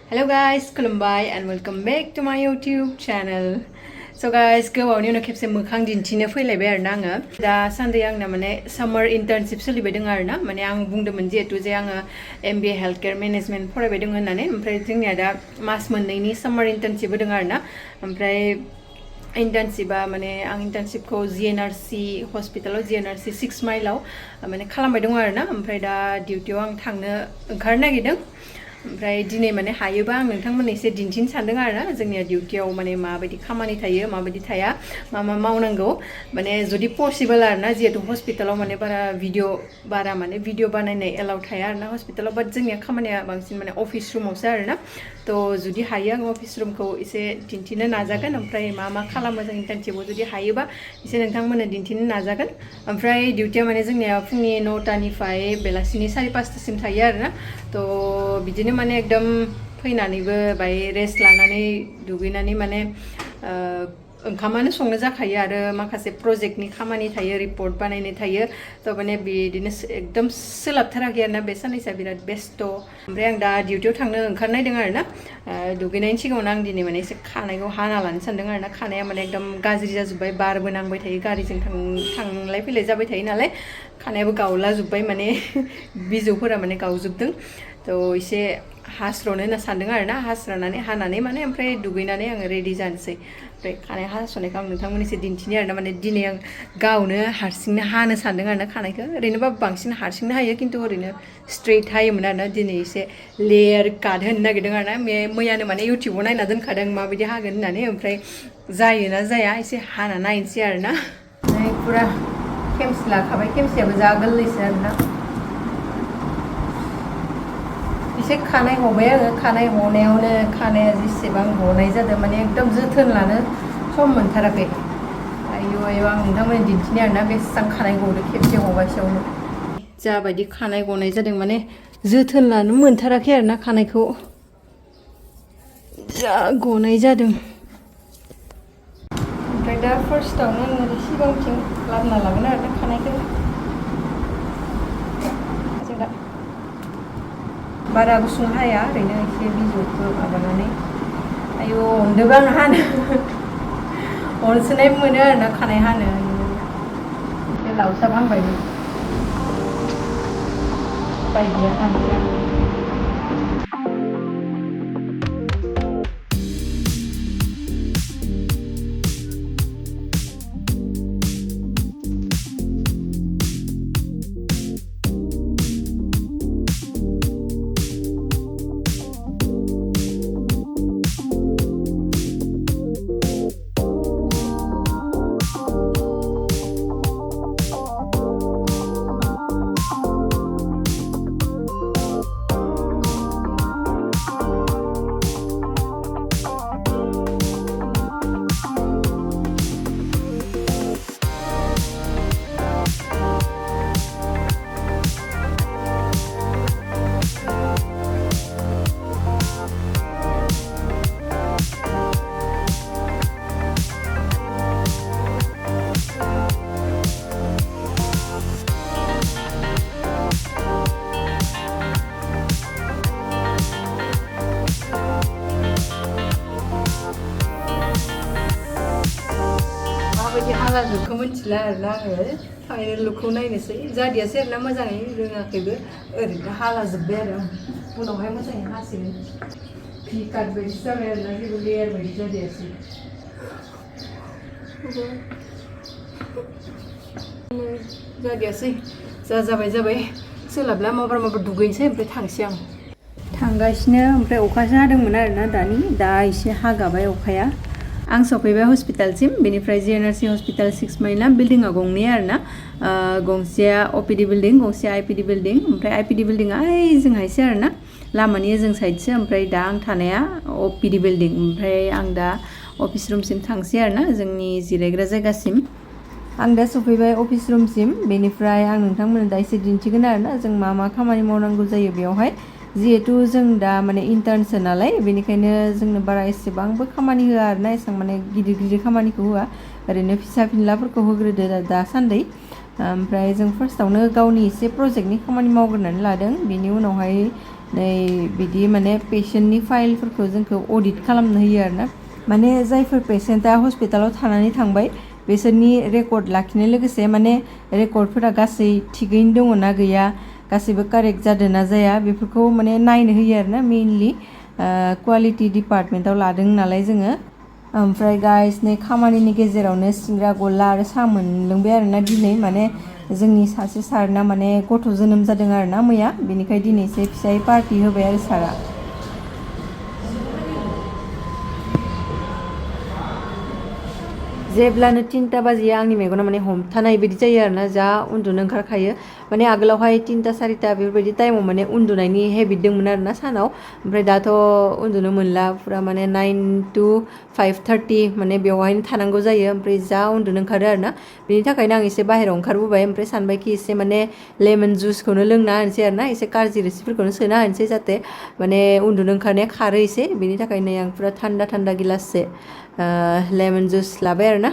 Hello guys, Gwbao and welcome back to my YouTube channel. So guys, Gwbaoनि उनाव खेबसे मोखां दिन्थिनो फैलायबाय आरोना आङो दा सानदे आंना माने सामार इन्टार्नशिप सोलिबाय दङ आरोना माने आं बुंदोंमोन जिहेतु जे आङो MBA हेल्थ केयार मेनेजमेन्ट फरायबाय दङ होननानै ओमफ्राय जोंनिया दा मास मोननैनि सामार इन्टार्नशिप होदों आरोना ओमफ्राय इन्टार्नशिपा माने आं इन्टार्नशिपखौ GNRC हस्पिटालाव GNRC 6 माइलाव माने खालामबाय दङ आरोना ओमफ्राय दा डिउटियाव आं थांनो ओंखारनो नागिरदों ओमफ्राय दिनै माने हायोबा आं नोंथांमोननो एसे दिन्थिनो सानदों आरोना जोंनिया डिउटियाव माने माबायदि खामानि थायो माबायदि थाया मा मावनांगौ माने जुदि पसिबल आरोना जिहेतु हस्पिटालाव माने बारा माने भिडिअ बानायनाय एलाउ थाया आरोना हस्पिटालाव बाट जोंनिया खामानिया बांसिन माने अफिस रुमावसो आरोना थ' जुदि हायो आं अफिस रुमखौ एसे दिन्थिनो नाजागोन ओमफ्राय मा खालामो जों इन्टार्नशिपआव जुदि हायोबा एसे नोंथांमोननो दिन्थिनो नाजागोन ओमफ्राय डिउटिया माने जोंनिया फुंनि 9टानिफ्राय बेलासिनि 5:30सिम थायो आरोना थ' बिदिनो माने एकदम फैनानैबो बाय रेस्ट लानानै दुगैनानै माने ओंखामानो संनो जाखायो आरो माखासे प्रजेक्टनि खामानि थायो रिपर्ट बानायनो थायो थ' माने बिदिनो एकदम सोलाबथाराखै आरोना बे साननैसोआ बिराद बेस्थ' ओमफ्राय आं दा डिउटियाव थांनो ओंखारनायदों आरोना दुगैनायनि सिगाङावनो आं दिनै माने एसे खानायखौ हाना लानो सानदों आरोना खानाया माने एकदम गाज्रि जाजोब्बाय बारबो नांबाय थायो गारिजों थांलाय फैलाय जाबाय थायो नालाय खानायाबो गावला जोब्बाय माने बिजौफोरा माने गावजोबदों थ' एसे हास्र'नो होनना सानदों आरोना हास्र'नानै हानानै माने ओमफ्राय दुगैनानै आङो रेडि जानोसै ओमफ्राय खानाय हास'नायखौ आं नोंथांमोननि एसे दिन्थिनो आरोना माने दिनै आं गावनो हारसिंनो हानो सानदों आरोना खानायखौ ओरैनोबा बांसिन हारसिंनो हायो खिन्थु ओरैनो स्ट्रेट हायोमोन आरोना दिनै एसे लेयार काट होनो नागिरदों आरोना मैयानो माने इउटिउबाव नायना दोनखादों माबायदि हागोन होननानै ओमफ्राय जायोना जाया एसे हाना नायनोसै आरोना ओमफ्राय फुरा खेमसि लाखाबाय खेमसियाबो जा गोरलैसो आरोना एसे खानाय हबाय आङो खानाय हनायावनो खानाया जेसेबां हनाय जादों माने एकदम जोथोन लानो सम मोनथाराखै आयौ आं नोंथांमोननो दिन्थिनो आरोना बेसेबां खानाय गदों खेबसे हगासेयावनो जाबायदि खानाय गनाय जादों माने जोथोन लानो मोनथाराखै आरोना खानायखौ जा गनाय जादों ओमफ्राय दा फार्स्टआवनो आङो सिगांथिं लाबोना लागोन आरोना खानायखौ बारा गुसुं हाया ओरैनो एसे बिजौखौ माबानानै आयौ अनदोबो आं हानो अनसोनाय मोनो आरोना खानाय हानो एसे लावसाब हांबायबो बायदिया हानोसै हाला लुकखौ मिथिला आरोना आङो फाइनेल लुकखौ नायनोसै जादियासै आरोना मोजाङै रोङाखैबो ओरैनो हाला जोब्बाय आरो उनावहाय मोजाङै हासिगोन भि काट बायदि जाबाय आरोना जेबो लेयार बायदि जादियासै जादियासै जाबाय सोलाबला माबार दुगैनोसै ओमफ्राय थांसै आं थांगासिनो ओमफ्राय अखासो हादोंमोन आरोना दा एसे हागाबाय अखाया आं सफैबाय हस्पिटालसिम बेनिफ्राय GNRC हस्पिटाल 6 माइलना बिल्डिंआ गंनै आरोना गंसेया OPD बिल्डिं गंसेया IPD बिल्डिं ओमफ्राय IPD बिल्डिंआ जोंहायसो आरोना लामानि ओजों साइडसो ओमफ्राय दा आं थानाया OPD बिल्डिं ओमफ्राय आं दा अफिस रुमसिम थांसै आरोना जोंनि जिरायग्रा जायगासिम आं दा सफैबाय अफिस रुमसिम बेनिफ्राय आं नोंथांमोननो दा एसे दिन्थिगोन आरोना जों मा खामानि मावनांगौ जायो बेयावहाय जिहेतु जों दा माने इन्टार्नसो नालाय बेनिखायनो जोंनो बारा एसेबांबो खामानि होआ आरोना एसेबां माने गिदिर खामानिखौ होआ ओरैनो फिसा फिनलाफोरखौ होग्रोदो दासान्दि ओमफ्राय जों फार्स्टआवनो गावनि एसे प्रजेक्टनि खामानि मावग्रोनानै लादों बेनि उनावहाय नै बिदि माने पेशेन्टनि फाइलफोरखौ जोंखौ अडिट खालामनो होयो आरोना माने जायफोर पेशेन्टआ हस्पिटालाव थानानै थांबाय बिसोरनि रेकर्ड लाखिनो लोगोसे माने रेकर्डफोरा गासै थिगैनो दङ ना गैया गासैबो कारेक्ट जादों ना जाया बेफोरखौ माने नायनो होयो आरोना मेइनलि क्वालिटी डिपार्टमेन्टाव लादों नालाय जोङो ओमफ्राय गाइस नै खामानिनि गेजेरावनो सिंग्रा गल्ला आरो साहा मोनलोंबाय आरोना दिनै माने जोंनि सासे सारना माने गथ' जोनोम जादों आरोना मैया बेनिखाय दिनै एसे फिसायै पार्टि होबाय आरो सारा जेब्लानो 3टा बाजियो आंनि मेगना माने हमथानाय बायदि जायो आरोना जा उन्दुनो ओंखारखायो माने आगोलावहाय 3टा 4टा बेफोरबायदि टाइमाव माने उन्दुनायनि हेबिट दंमोन आरोना सानाव ओमफ्राय दाथ' उन्दुनो मोनला पुरा माने 9 to 5:30 माने बेवहायनो थानांगौ जायो ओमफ्राय जा उन्दुनो ओंखारो आरोना बेनि थाखायनो आं एसे बाहेरायाव ओंखारबोबाय ओमफ्राय सानबायखि एसे माने लेमन जुसखौनो लोंना होनोसै आरोना एसे कारजि रोसिफोरखौनो सोना होनोसै जाहाथे माने उन्दुनो ओंखारनाया खारो एसे बेनि थाखायनो आं पुरा थान्दा थान्दा गिलाससे लेमन जुस लाबाय आरोना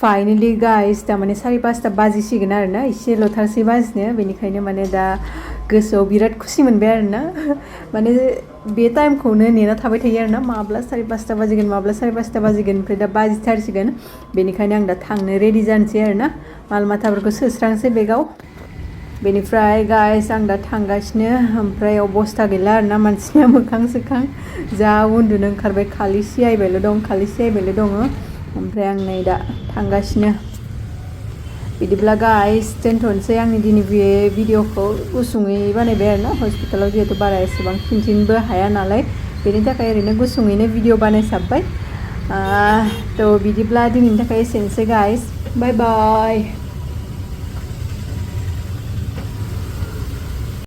फाइनेलि गाइस दा माने 5:30 बाजिसिगोन आरोना एसेल'थारसै बाजिनो बेनिखायनो माने दा गोसोआव बिराद खुसि मोनबाय आरोना माने बे टाइमखौनो नेना थाबाय थायो आरोना माब्ला 5:30 बाजिगोन माब्ला 5:30 बाजिगोन ओमफ्राय दा बाजिथारसिगोन बेनिखायनो आं दा थांनो रेडि जानोसै आरोना माल माथाफोरखौ सोस्रांसै बेगाव बेनिफ्राय गाइस आं दा थांगासिनो ओमफ्राय अबस्था गैला आरोना मानसिया मोखां सोखां जा उन्दुनो ओंखारबाय खालि सियायबायल' दं ओमफ्राय आं नै दा थांगासिनो बिदिब्ला गाइस दोनथ'नोसै आंनि दिनै बे भिडिअखौ गुसुङै बानायबाय आरोना हस्पिटालाव जिहेतु बारा एसेबां खिन्थिनोबो हाया नालाय बेनि थाखाय ओरैनो गुसुङैनो भिडिअ बानायसाबबाय थ' बिदिब्ला दिनैनि थाखाय एसेनोसै गाइस बाय बाय